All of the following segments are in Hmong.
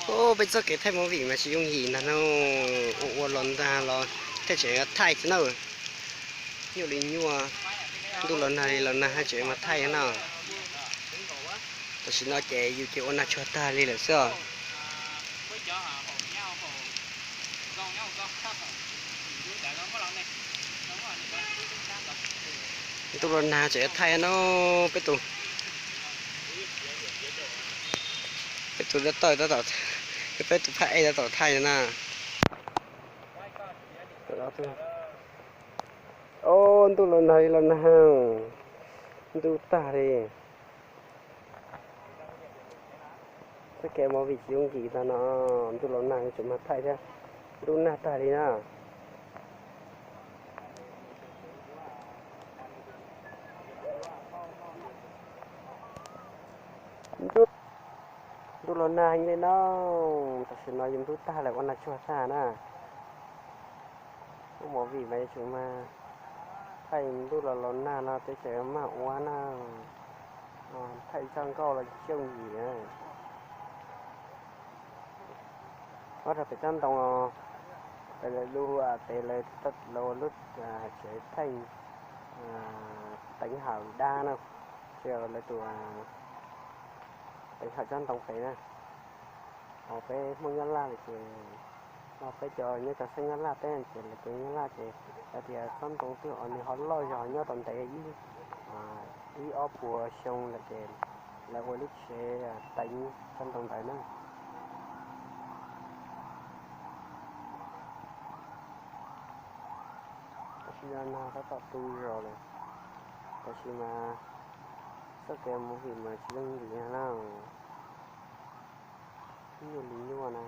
Peb txoj kev thaij movie mas tsis yooj yim ntag no, ua ua los ntag los thiaj tseem thaij xwb na. Nyuaj li nyuaj, ntuj los nag li los nag thiaj tseem mas thaij na. Tam sim no ces yus ces ua nag tshuag tag li lawm xwb os. Ntuj los nag tseem thaij no, peb tus, peb tus dab tawj tab tom, peb tus phab ej tab tom thaij na. Ob, ntuj los nag li los nag, ntuj tag li. Txoj kev movie tsis yooj yim ntag no, ntuj los nag tseem mas thaij thiab, ntuj nag tag li na. Ntuj los nag heev li no, tam sim no yus ntuj tag lawm ua nag tsuag tag na. Ua movie mas yuav tsum mas thaij ntuj los los nag no peb tseem maj ua na, thaij txoj nkauj los tsis yooj yim na. Nyob rau pem tsob ntoo, pem lawv lub, pem lawv ua lub tsev thaij teev hawm dab na, tsis yog lawv tus teev hawm tsob ntoo pem na. Ho peb Hmoob Nyab Laj lawm ces, no peb cov nyob rau sab Nyab Laj peb ces lawv cov Nyab Laj ces hais tias tsob ntoo twg uas nws ho loj zog nyob rau ntev ib, ib ob puas xyoo lawm ces lawv ua lub tsev teev tsob ntoo ntawd na. Tam sim no nag tab tom tu zog lawm, tab sis mas txoj kev movie mas tsis yooj yim na, nyuaj li nyuaj na.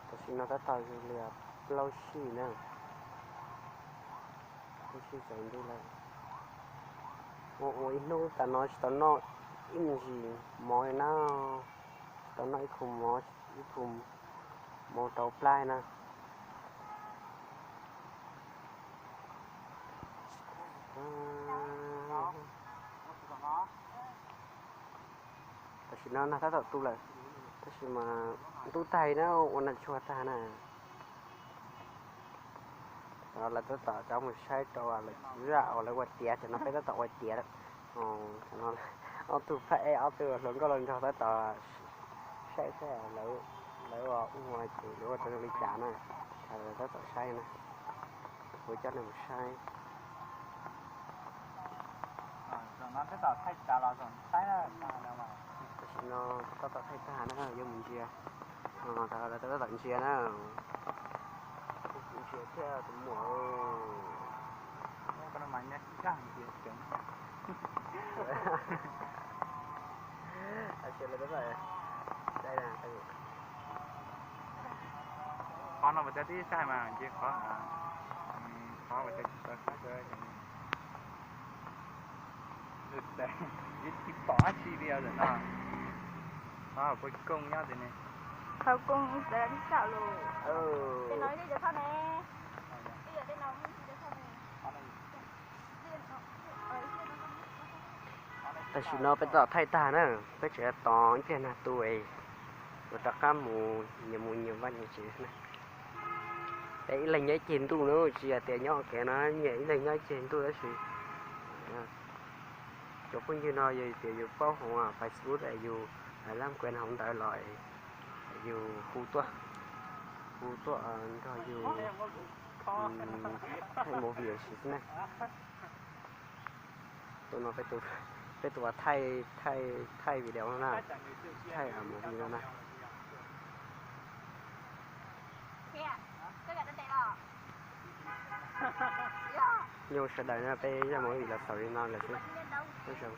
Tam sim no tab tom yog li plaub sij na, plaub sij tsaus ntuj lawm. Ua ua ib hnub tas no tsis tau noj ib me ntsis mov li na, tsis tau noj ib khu mov, ib khu mov rau plab na. Tam sim no nag tab tom tu lawm, tab sis mas ntuj tag na, ua nag tsuag tag na. Tam no lawv tab tom rov mus saib rau lawv zaj uas lawv ua tiav, tam no peb tab tom ua tiav lawm. Ob tug phab ej ob tug hluas nkauj hluas nraug tab tom saib saib lawv, lawv ua ua ces lawv ua tau zoo li cas na. Lawv tab tom saib na, kuv coj nej mus saib. Tam sim no tab tom thaij tag na, yuav mus ntsia. Tam no lawv tab tom ntsia na. Ntsia thiab tus muam. Qhov no mas cov tib saib mas ntshe qhov, qhov mas cov tsis tau saib, tsis pom dab tsi li no. Qhov koob nyob tis ne. Qhov koob txawv tib tawm lus. Tej no ib yam cov thoj ne. Ib yam tej no muaj ib yam cov thoj ne. Tam sim no peb tab tom thaij tag na, peb tseem tos ib pliag nag tu es yuav rov qab mus nyias mus nyias vaj nyias tsev na. Peb ib leeg nyob ib ceg ntuj na, tsis yog tias nyob ua ke no nyias ib leeg nyob ib ceg ntuj tab sis cov phooj ywg no yog tias yus paub hauv Facebook es yus lab kues hauv ntawd los yus hu tuaj, hu tuaj nrog yus thaij movie xwb na. Tus no peb tus, peb tus thaij, thaij video no na, thaij movie no na. Nyob sawv daws na, peb zaj movie los xaus li no lawm xwb. Nyob zoo.